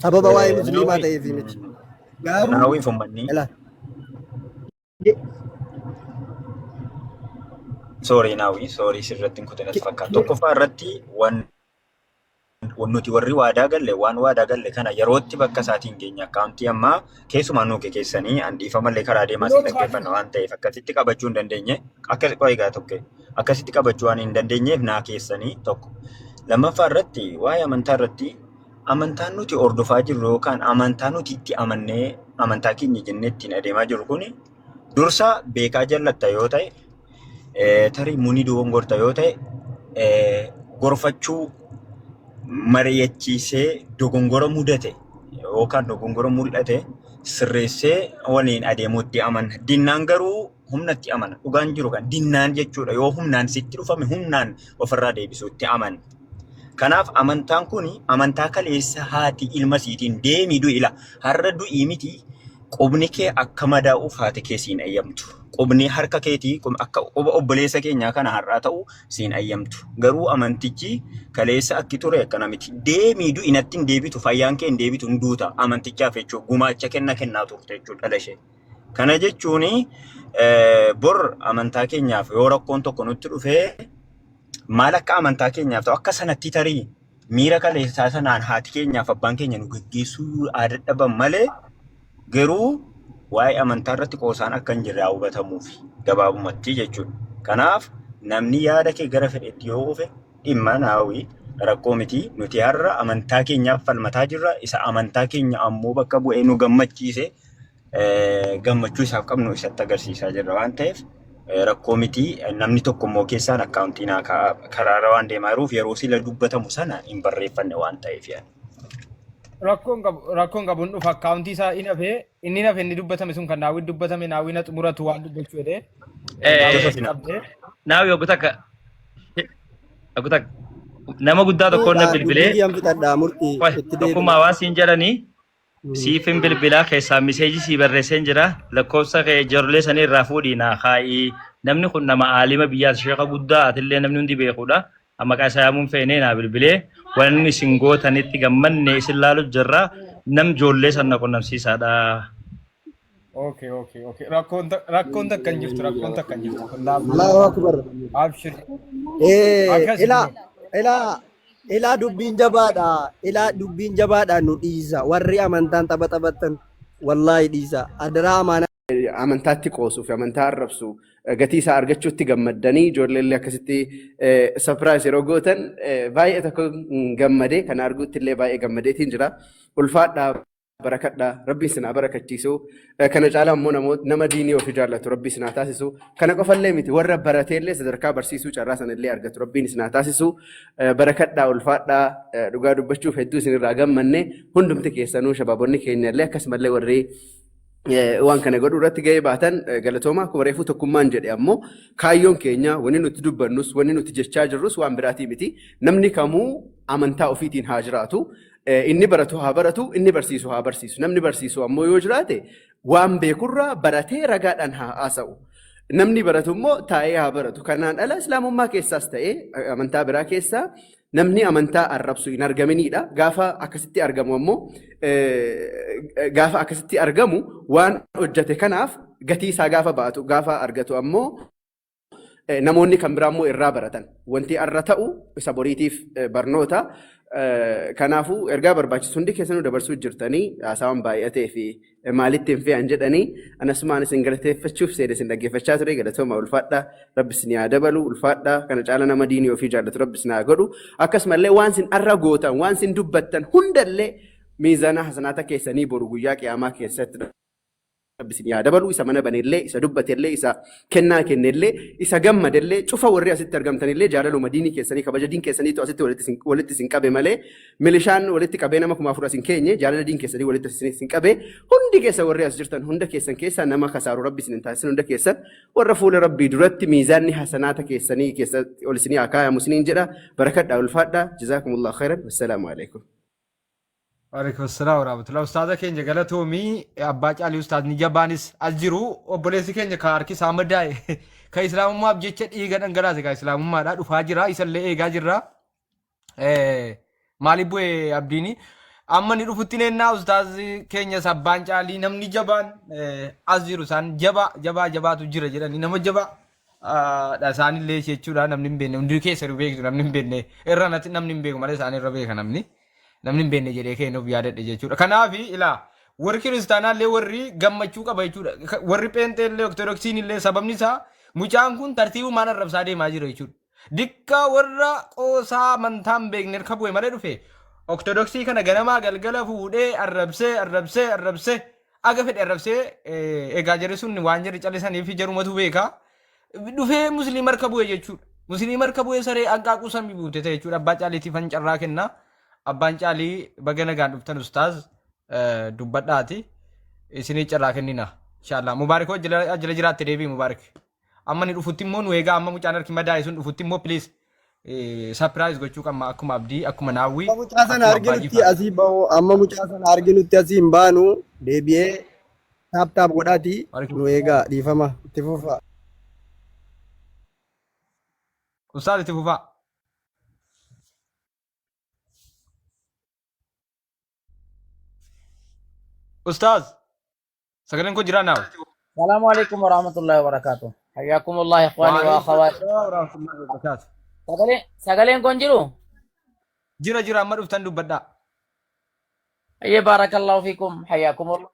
Sababa waa'ee musliimaa ta'eef miti. Garuu Naawwiif uummanni ilaa soorii naawwii soorii sirratti hin kutin as fakkaata. Tokkoffaa irratti waan nuti warri waadaa galle waan waadaa galle kana yerootti bakka isaatiin geenya akkaawuntii ammaa keessumaa nuuke keessanii an dhiifamallee karaa deemaa sin dhaggeeffanna waan ta'eef akkasitti qabachuu hin dandeenye akka egaa tokko akkasitti qabachuu waan hin dandeenyeef naa keessanii tokko. Lammaffaa irratti waa'ee amantaa irratti amantaan nuti hordofaa jirru yookaan amantaa nuti itti amannee amantaa keenya jennee ittiin adeemaa jirru kuni dursa beekaa jallatta yoo ta'e Tarii muni dogongorta yoo ta'e gorfachuu mari'achiisee dogongora mudate yookaan dogongora mul'ate sirreessee waliin adeemuutti amana. Dinnaan garuu humnatti amana. Dhugaan jiru kan dinnaan jechuudha. Yoo humnaan sitti dhufame humnaan ofirraa deebisuutti amana. Kanaaf amantaan kun amantaa kaleessa haati ilma siitiin deemii du'i ila. Har'a du'ii miti qubni kee akka madaa'uuf haati kee siin ayyamtu. Qubni harka keetii akka quba obboleessa keenyaa kana har'aa ta'u siin ayyamtu. Garuu amantichi kaleessa akki ture akkana miti. Deemii du'i natti hin deebitu fayyaan kee hin deebitu hin duuta amantichaaf jechuudha. Gumaacha kenna kennaa turte jechuudha dhala ishee. Kana jechuun bor amantaa keenyaaf yoo rakkoon tokko nutti dhufee maal akka amantaa keenyaaf ta'u akka sanatti tarii miira kaleessaa sanaan haati keenyaaf abbaan keenya nu geggeessuu aadaa dhaban malee garuu waa'ee amantaa irratti qoosaan akka hin jirre haa hubatamuuf gabaabumatti jechuudha. Kanaaf namni yaada kee gara fedhetti yoo dhufe dhimma naawii rakkoo miti. Nuti har'a amantaa keenyaaf falmataa jirra. Isa amantaa keenya ammoo bakka bu'ee nu gammachiise gammachuu isaaf qabnu isatti agarsiisaa jirra waan ta'eef rakkoo miti. Namni tokko immoo keessaan akkaawuntii naa karaarra waan deemaa jiruuf yeroo sila dubbatamu sana hin barreeffanne waan ta'eef yaada. Rakkoon qabu hin dhufa akkaawuntii isaa hin hafee inni hin hafe inni dubbatame sun kan naawwi dubbatame naawwi na xumuratu waan dubbachuu jedhee naawwi qabdee. Naawi obbo takka obbo takka nama guddaa tokkoon na bilbilee Dubbii kiyyaan fixadhaa murtii itti deebi'a. tokkummaa waan siin jedhanii siifin bilbilaa keessaa miseejii sii barreesseen jira lakkoofsa kee ijoollee sanii irraa fuudhii naa kaa'ii namni kun nama aalima biyyaati sheeka guddaa atillee namni hundi beekudha maqaa isaa yaamuun feenee naa bilbilee wanni isin gootanitti gammanne isin laalu jirra nam ijoollee san na qunnamsiisaadha. Okay. Rakkoon takka hin jirtu rakkoon takka hin jirtu. Allahu akbar. Abshir. Akkas Ilaa ilaa ilaa dubbiin jabaadha. Ilaa dubbiin jabaadha nu dhiisa. Warri amantaan tapha taphattan wallaahi dhiisa. Adaraa amaanaa. Amantaatti qoosuu fi amantaa arrabsu gatii isaa argachuutti gammaddanii ijoollee illee akkasitti surprise yeroo gootan baay'ee tokko gammadee kana arguutti illee baay'ee gammadeetiin jira. Ulfaadhaa, barakadhaa, rabbiin sinaa barakachiisu. Kana caalaa immoo nama diinii ofii jaallatu rabbii sinaa taasisu. Kana qofallee miti, warra barateellee sadarkaa barsiisuu carraa sanallee argatu rabbiin sinaa taasisu. Barakadhaa, ulfaadhaa, dhugaa dubbachuuf hedduu isinirraa gammanne. Hundumti keessanuu shabaabonni keenyallee akkasumallee warri waan kana godhuu irratti gahee baatan galatooma. Akkuma reefuu tokkummaan jedhe ammoo kaayyoon keenya wanni nuti dubbannus wanni nuti jechaa jirrus waan biraatii miti. Namni kamuu amantaa ofiitiin haa jiraatu. Inni baratu haa baratu, inni barsiisu haa barsiisu. Namni barsiisu ammoo yoo jiraate waan beekurraa baratee ragaadhaan haa haasa'u. Namni baratu immoo taa'ee haa baratu. Kanaan ala islaamummaa keessaas ta'ee amantaa biraa keessaa namni amantaa arrabsu hin argaminidha. Gaafa akkasitti argamu ammoo gaafa akkasitti argamu waan hojjete kanaaf gatii isaa gaafa baatu gaafa argatu ammoo namoonni kan biraa immoo irraa baratan. Wanti arra ta'u isa boriitiif barnoota. Kanaafuu ergaa barbaachisu hundi keessanuu dabarsuu jirtanii haasawaan baay'atee fi maalitti hin fe'an jedhanii anasumaan isin galateeffachuuf seera isin dhaggeeffachaa ture. Galatooma, ulfaadha, rabbi isin haa dabalu, ulfaadha. Kana caala nama diinii ofii jaallatu rabbi isin haa godhu. Akkasumallee waan isin arra gootan, waan isin dubbattan hundallee miizana hasanaata keessanii boru guyyaa qiyaamaa keessatti rabbi isin haa dabalu. Isa mana banellee, isa dubbatellee, isa kennaa kennellee, isa gammadellee cufa, warri asitti argamtanillee jaalaluma diinii keessanii, kabaja diin keessaniitu asitti walitti isin qabe malee milishaan walitti qabee nama 4000 asin keenye. Jaalala diin keessanii walitti isin qabe. Hundi keessa warri as jirtan hunda keessan keessaa nama kasaaru rabbi isin hin taasisin. Hunda keessan warra fuula rabbii duratti miizaanni hasanaata keessanii keessatti ol isinii haa kaayamu isiniin jedha. Barakadhaa, ulfaadhaa, jazaakumullahu khairan, wassalaamu alaikum. Waalaikum salaam warahmatullahi. Ustaaza keenya galatoomii. Abbaa caalii ustaazni jabaanis as jiru. Obboleessi keenya ka harki isaa madaa'e, ka islaamummaaf jecha dhiiga dhangalaase, ka islaamummaadha dhufaa jira, isallee eegaa jirra. Maaliif bu'e abdiini? Amma inni dhufutti neennaa ustaazi keenyas abbaan caalii namni jabaan as jiru. Isaan jabaa jabaa jabaatu jira jedhanii nama jabaa dha isaanillee jechuudha. Namni hin beekne hundi keessa beektu, namni hin beekne irra natti namni hin beeku malee isaan irra beeka namni. Namni hin beekne jedhee kennuuf yaadadhe jechuudha. Kanaaf ilaa warri kiristaanaallee warri gammachuu qaba jechuudha. Warri pheenxeellee ortodoksiin illee, sababni isaa mucaan kun tartiibumaan arrabsaa deemaa jira jechuudha. Dikka warra qoosaa amantaa hin beekne harka bu'e malee dhufe ortodoksii kana ganamaa galgala fuudhee arrabsee arrabsee arrabsee aga fedhe arrabsee egaa jarri sun waan jarri callisanii fi jarumatu beeka. Dhufee musliima harka bu'e jechuudha. Musliima harka bu'ee saree hanqaaquu samii buute ta'e jechuudha. Abbaa Caaliitiifan carraa kenna. Abbaan Caalii baga nagaan dhuftan ustaaz dubbadhaati. Isinii carraa kennina. Inshallah. Mubaarik hoo jala jala jiraatte deebii Mubaarik. Amma ni dhufutti immoo nu eegaa amma mucaan harki madaa'e sun dhufutti immoo please surprise gochuu qabna akkuma abdii akkuma naawwii Amma mucaa sana akkuma abbaa arginutti jifaar. asii bahu amma mucaa sana arginutti asii hin baanu deebi'ee taap taap godhaati nu eegaa dhiifama itti fufaa. Ustaaz itti fufaa. Ustaaz sagaleen koo jiraa naaw. السلام عليكم ورحمة الله وبركاته حياكم الله إخواني وعليكم وأخواتي السلام ورحمة الله وبركاته. سقالين سقالين كونجرو Jira jira amma dhuftan dubbadhaa. أي بارك الله فيكم حياكم الله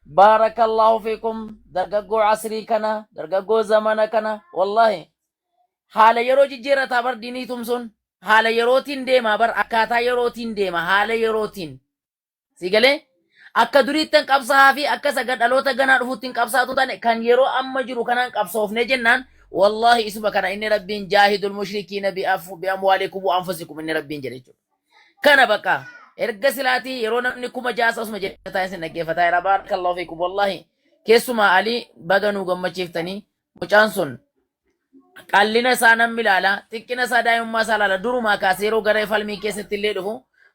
بارك الله فيكم درققو عصري كنا درققو زمانا كنا والله haala yeroo jijjiirrataa bar diinii tumsuun haala yerootiin deema bar akkaataa yerootiin deema haala yerootiin si galee akka duriittan qabsaa'aa fi akka saga dhaloota ganaa dhufuuttiin qabsaa'atu taane kan yeroo amma jiru kanaan qabsoofne jennaan wallahi isuma kana inni rabbiin jaahidul mushrikiina bi amwaalikum wa anfusikum inni rabbiin jedhe jechuudha. Kana bakka erga silaatii yeroo namni 6000 osuma jedhataa isin dhaggeeffataa jira baarakallahu fiikum wallahi keessumaa alii baga nuu gammachiiftanii mucaan sun qallina isaa namni ilaala xiqqina isaa daa'imummaa isaa ilaala durumaa kaasee yeroo gara falmii keessatti illee dhufu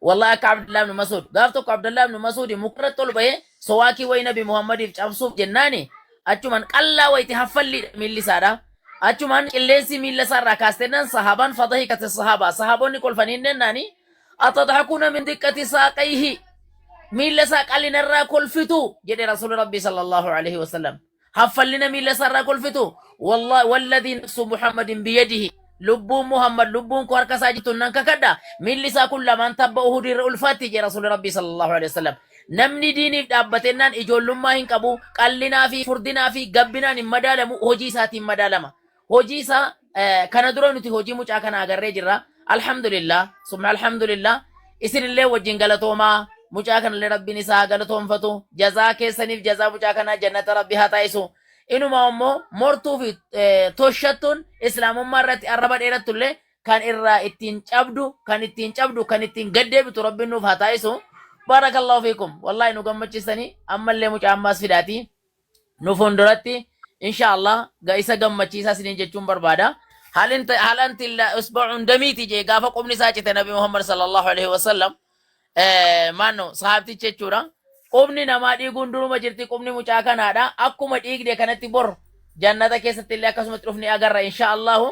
wallahi akka Abdullah ibn Mas'ud gaaf tokko Abdullah ibn Mas'ud mukarratti ol bahee sowaakii wayi Nabi Muhammadiif cabsuuf jennaani achumaan qallaa wayiti haffalliidha miilli isaadha achumaan qilleensi miilla isaa irraa kaastennaan sahaabaan fadahikate sahaabaa sahaabonni kolfanii jennaani atadhakuuna min diqqati saaqayhi miilla isaa qallinarraa kolfitu jedhe rasuulli rabbii sallallahu alaihi wasallam haffallina miilla isaarraa kolfitu wallahi walladhii nafsu muhammadin biyadihi lubbuun muhammad lubbuun koo harka isaa jirtu nan kakadha miilli isaa kun lamaan tabba uhud irra ulfaatti jedhe rasuulli rabbii sallallahu alaihi wasallam namni diiniif dhaabbatennaan ijoollummaa hin qabu qallinaa fi furdinaa fi gabbinaan hin madaalamu hojii isaatiin madaalama hojii isaa kana dura nuti hojii mucaa kana agarree jirra alhamdulillah summa alhamdulillah isinillee wajjin galatoomaa mucaa kanallee rabbiin isaa haa galatoomfatu jazaa keessaniif jazaa mucaa kanaa jannata rabbi haa taasisu inuma immoo mortuu fi toshattuun islaamummaa irratti arraba dheerattullee kan irraa ittiin cabdu kan ittiin cabdu kan ittiin gaddeebitu rabbiin nuuf haa taasisu barakallahu fiikum wallahi nu gammachiistanii ammallee mucaa ammaas fidaatii nu fuulduratti insha Allah ga isa gammachiisaa isiniin jechuun barbaada. Hal anti illa usbu'un damiiti jee gaafa qubni isaa cite Nabi Muhammad sallallahu alaihi wasallam maanno sahaabtichi jechuudha. Qubni namaa dhiiguun duruma jirti qubni mucaa kanaadha. Akkuma dhiigde kanatti bor jannata keessatti illee akkasumatti dhufni agarra insha Allahu.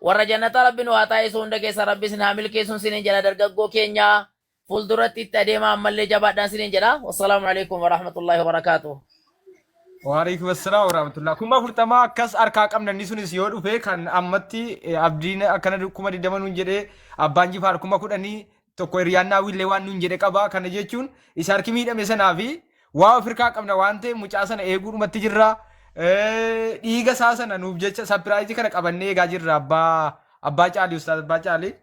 Warra jannata rabbi nu haa taasisu hunda keessa rabbi isin haa milkeessuun isiniin jedha dargaggoo keenya fuulduratti itti adeemaa ammallee jabaadhaan isiniin jedha. Wassalaamu alaikum warahmatullahi wabarakaatuh. Waalaikum assalam warahmatullah. 40,000 akkas harkaa qabna inni sunis yoo dhufe kan ammatti abdiin akkana 20,000 nuun jedhee abbaan jifaar 10,000 tokko hiriyaan naawwiillee waan nuun jedhe qaba. Kana jechuun isa harki miidhame sanaa fi waa of harkaa qabna waan ta'eef mucaa sana eeguudhumatti jirra. Dhiiga isaa sana nuuf jecha sapiraayizii kana qabannee eegaa jirra abbaa abbaa caalii ustaaz abbaa caalii.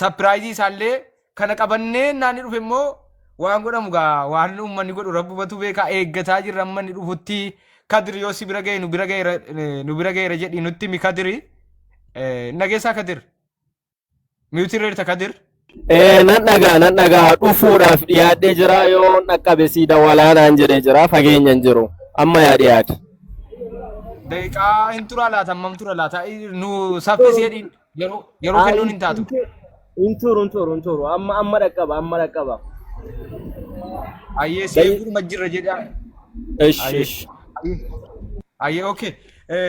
Sapiraayizii isaallee Kana qabannee innaa inni dhufe immoo waan godhamu gaa waan uummanni godhu rabbumatu beekaa eeggataa jirra amma inni dhufutti Kadir yoo si bira ga'e nu bira ga'eera nu bira ga'eera jedhi nutti himi Kadiri. Nageessaa Kadir. Miyuutii irra jirta Kadir. Nan dhagaa nan dhagaa dhufuudhaaf dhiyaadhee jira yoo dhaqqabe sii dawwalaa naan jedhee jira fageenya hin jiru amma yaa dhiyaate. Daqiiqaa hin turaa laata hammam tura laata nu saffisi jedhiin yeroo yeroo kennuun hin taatu. Hin turu hin turu hin turu amma amma dhaqqaba amma dhaqqaba. Ayyee si eeguudhuma jirra jedhaa. Ish Ayyee. ish. Ayyee okay.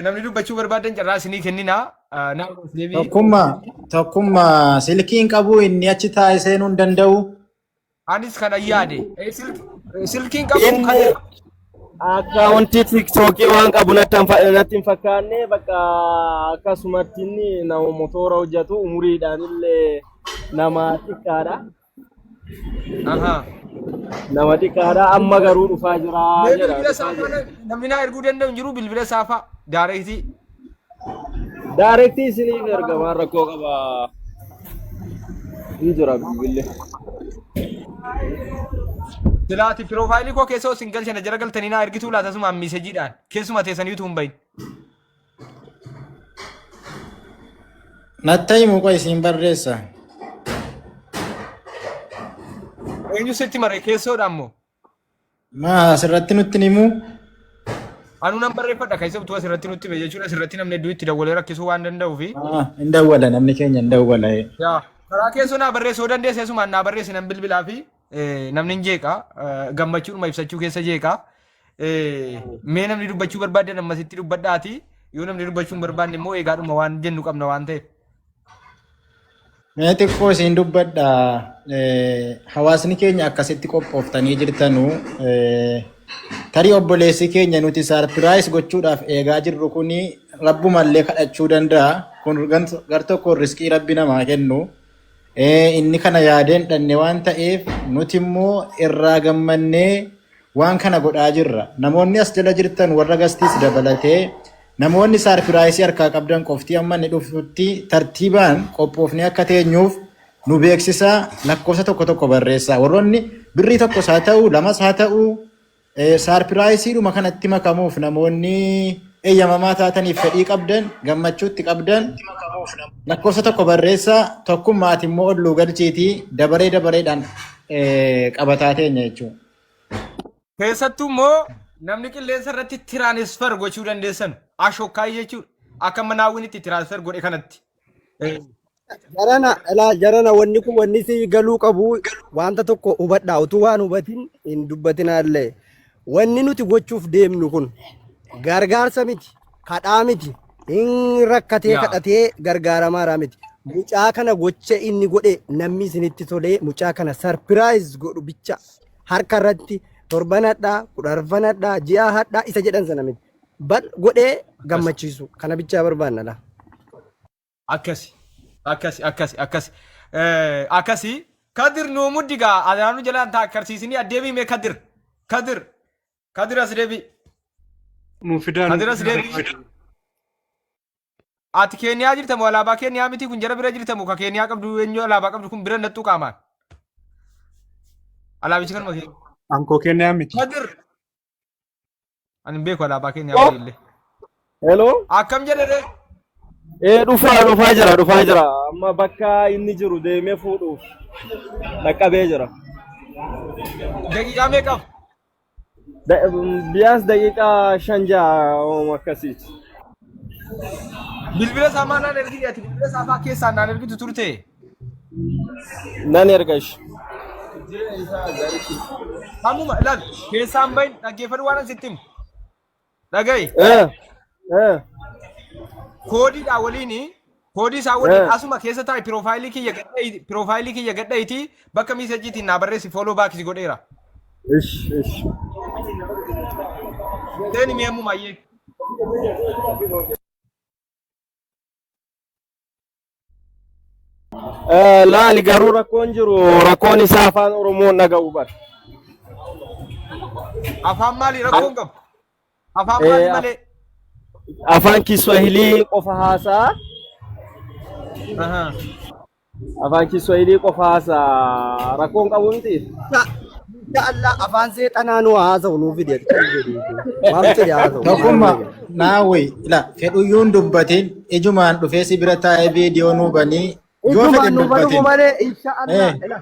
Namni dubbachuu barbaadan carraa isinii kennina. Nama deebii. Tokkummaa tokkummaa silkiin qabu inni achi taa'ee seenuu hin danda'u. Anis kana yaade. Silkiin qabu Inni Kadir. akkaawuntii tiiktookii waan qabu natti hin natti hin fakkaanne bakka akkasumatti inni nama motoora hojjetu umuriidhaan illee nama xiqqaadha. Ahaa. Nama xiqqaadha amma garuu dhufaa jira Mee jedha bilbila dhufaa isaa jira. faana namni naa erguu danda'u hin jiru bilbila isaa fa'a. Daareektii. Daareektii isiniif erga waan rakkoo qaba. Hin jira bilbilli. Silaati piroofaayilii koo keessa osoo hin galchine jara galtanii naa ergituu laata asumaan miisejiidhaan keessuma teessaniitu hin bahin. Natta himu qoy isiin barreessa. Eenyu sitti mare keessoodha ammoo. Maa asirratti nutti hin himuu? Anuu nan barreeffadha kan isa utuu asirratti nutti hime jechuudha asirratti namni hedduu itti dawwalee rakkisuu waan danda'uufi. Ah, hin dawwala namni keenya hin dawwala. Yaa karaa keessoo naa barreessuu dandeesse asumaan naa barreessi nan bilbilaa fi namni hin jeeqa gammachuudhuma ibsachuu keessa jeeqa. Mee namni dubbachuu barbaaddan ammasitti dubbadhaati yoo namni dubbachuu hin barbaanne immoo eegaadhuma waan jennu qabna waan ta'eef. Mee xiqqoo isiin dubbadha. Hawaasni keenya akkasitti qophooftanii jirtanu tarii obboleessi keenya nuti saarpiraayis gochuudhaaf eegaa jirru kuni rabbumallee kadhachuu danda'a. Kun gar tokkoon riskii rabbi namaa kennu. Inni kana yaadeen dhanne waan ta'eef nuti immoo irraa gammannee waan kana godhaa jirra. Namoonni as jala jirtan warra gastiis dabalatee namoonni saarpiraayisii harkaa qabdan qofti amma inni dhufutti tartiibaan qophoofnee akka teenyuuf nu beeksisaa lakkoofsa tokko tokko barreessaa. Warroonni birrii tokkos haa ta'u lamas haa ta'u saarpiraayisiidhuma kanatti makamuuf namoonni eeyyamamaa taataniif fedhii qabdan gammachuutti qabdan lakkoofsa tokko barreessaa tokkummaati immoo olluu galchiitii dabaree dabareedhaan qabataa teenya jechuudha. Keessattuu immoo namni qilleensa irratti tiraanisfer gochuu dandeessan ashokkaayii jechuudha. Akka amma naawwiin itti tiraanisfer godhe kanatti. Jarana ilaa jarana wanni kun wanni si galuu qabu wanta tokko hubadhaa utuu waan hubatin hin dubbatinaa illee. Wanni nuti gochuuf deemnu kun gargaarsa miti, kadhaa miti, hin rakkatee Yaa. kadhatee gargaaramaaraa miti. Mucaa kana gocha inni godhe namni isinitti tolee mucaa kana sarpiraayiz godhu bicha harka irratti torban hadhaa, kudharfan hadhaa, ji'a hadhaa isa jedhan sana miti. Bal godhee gammachiisu kana bichaa barbaanna laa. Akkasi. Akkasi akkasi akkasi. Akkasi. Kadir nuu muddi gaa adaanuu jalaan taa karsiisinii addeebii mee Kadir. Kadir. Kadir as deebii. Nuu fidaa nuu Kadir as fidaa. deebii. Ati Keeniyaa jirta moo alaabaa Keeniyaa miti kun jara bira jirta moo ka Keeniyaa qabdu eenyu alaabaa qabdu kun bira nattuu qaamaan. Alaabichi kanuma keenya. Ankoo Keeniyaa miti. Kadir. Ani hin beeku alaabaa Keeniyaa waliillee. Hello. Akkam jedhe ree? Ee dhufaa dhufaa jira dhufaa jira. Amma bakka inni jiru deemee fuudhuuf dhaqqabee jira. Daqiiqaa meeqaf? Biyaas daqiiqaa 5 6 ooma akkasiiti. Bilbila isaa maa naan ergite ati bilbila isaa faa keessaan naan ergitu turte. Nan erga ishi. Ammuma ilaal keessaan bahin dhaggeeffadhu waan an sitti himu. Dhaga'i. Eh, eh, Koodiidhaa waliin koodii isaa waliin asuma keessa taa'i piroofaayilii kiyya gadha'i piroofaayilii kiyya gadha'itii bakka miisejiitiin naa barreessi fooloo baakisi godheera. Ish, ish. Seeni mee ammuma ayyee. Laali garuu rakkoon jiru rakkoon isaa afaan Oromoon dhaga'u bara. Afaan maalii rakkoon qabu? Afaan maalii malee? Afaan Kiswahilii qofa haasa'a. Ahaa. Afaan Kiswahilii qofa haasa'a. Rakkoon qabu miti. Insha Allah afaan seexanaa nu haasa'u nuu fide. Waan fedhe haasa'u. Tokkummaa naawwi ila fedhuyyuu hin dubbatin ijumaan dhufee si bira taa'ee viidiyoo nuu banii yoo fedhe Ijumaan hin nu banuu dubbatin. malee insha Allah.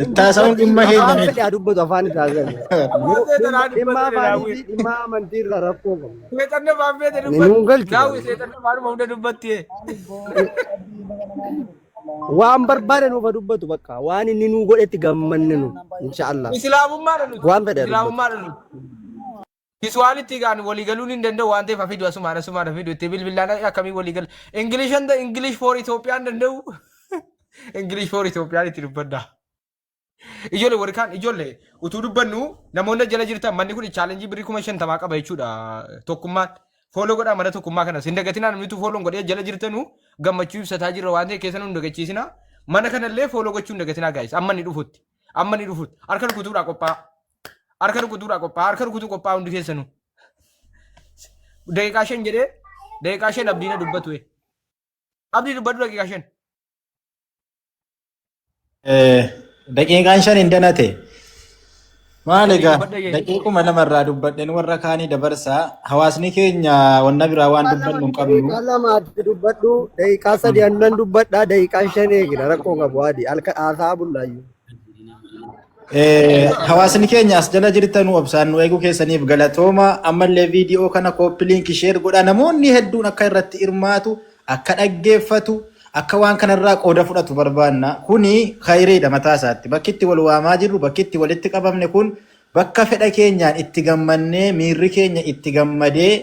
Itti haasa'uun dhimma keenya Afaan miti. fedhe haa dubbatu afaan isaa sana. Afaan seexanaa Dhimma dubbate afaanii daawwi. fi dhimma amantii irraa rakkoo qabna. Seexanni afaan feete Ani nuun dubbatti. galchu. Daawwi seexanni afaanuma hunda dubbatti. Waan barbaade nuuf haa dubbatu bakka waan inni nuu godhetti gammanne nu insha Allah. Islaamummaadha nuti. Waan fedhe haa dubbatu. Islaamummaadha nuti. Kiswaalitti gaan walii galuun hin danda'u waan ta'eef afidu asumaan asumaan afidu itti bilbilaan akkamii walii gala. English and English for Itoophiyaan danda'u. English for Itoophiyaan itti dubbadda. Ijoollee warri kaan ijoollee utuu dubbannu namoonni jala jirtan manni kun chaalenjii birrii 50,000 qaba jechuudha tokkummaan. Fooloo godhaa mana tokkummaa kanas hin dagatinaa namni utuu fooloon godhee jala jirtanu gammachuu ibsataa jirra waan ta'eef keessan hin dagachiisina. Mana kanallee fooloo gochuu hin dagatinaa gaayis amma inni dhufutti. Amma inni dhufutti. Harka rukutuudhaa qophaa'a. Harka rukutuudhaa qophaa'a. Harka rukutuu qophaa'a hundi keessanuu. Daqiiqaa 5 jedhee daqiiqaa 5 abdiina dubbatu. Abdii dubbadhu daqiiqaa 5. Daqiiqaan 5 hin danate. Maal Sadii egaa dubbadha jee. daqiiquma lamarraa dubbadheen warra kaanii dabarsaa hawaasni keenya wanna biraa waan dubbannu hin qabnu. Daqiiqaa lamaatti dubbadhu, daqiiqaa sadi annan dubbadha, daqiiqaa shan eegina rakkoo qabu adi halkan haasaa bullaayyuu. Hawaasni keenya as jala jirtan obsaan nu eeguu keessaniif galatooma. Ammallee viidiyoo kana copy link share godha. Namoonni hedduun akka irratti hirmaatu, akka dhaggeeffatu, akka waan kanarraa qooda fudhatu barbaanna. Kuni khayriidha mataa isaatti. Bakki itti wal waamaa jirru, bakki itti walitti qabamne kun bakka fedha keenyaan itti gammannee miirri keenya itti gammadee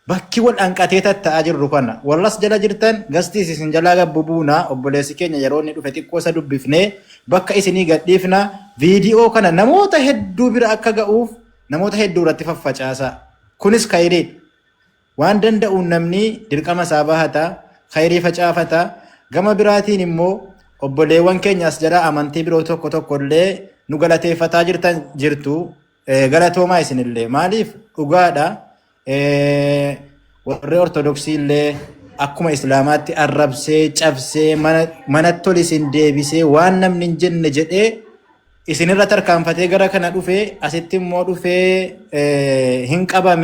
bakki wal hanqatee tatta'aa jirru kana. Warras jala jirtan gastiis isin jalaa gabbu buuna obboleessi keenya yeroo inni dhufe xiqqoo isa dubbifnee bakka isinii gadhiifna viidiyoo kana namoota hedduu bira akka ga'uuf namoota hedduu irratti faffacaasa. Kunis khayriidha. Waan danda'uun namni dirqama isaa bahata, khayrii facaafata. Gama biraatiin immoo obboleewwan keenya as jala amantii biroo tokko tokko illee nu galateeffataa jirtan jirtu. Galatoomaa isinillee. Maaliif dhugaadha. Warri Ortodoksii illee akkuma Islaamaatti arrabsee cabsee manatti ol isin deebisee waan namni hin jenne jedhee isinirra tarkaanfatee gara kana dhufee asitti immoo dhufee hin qabame.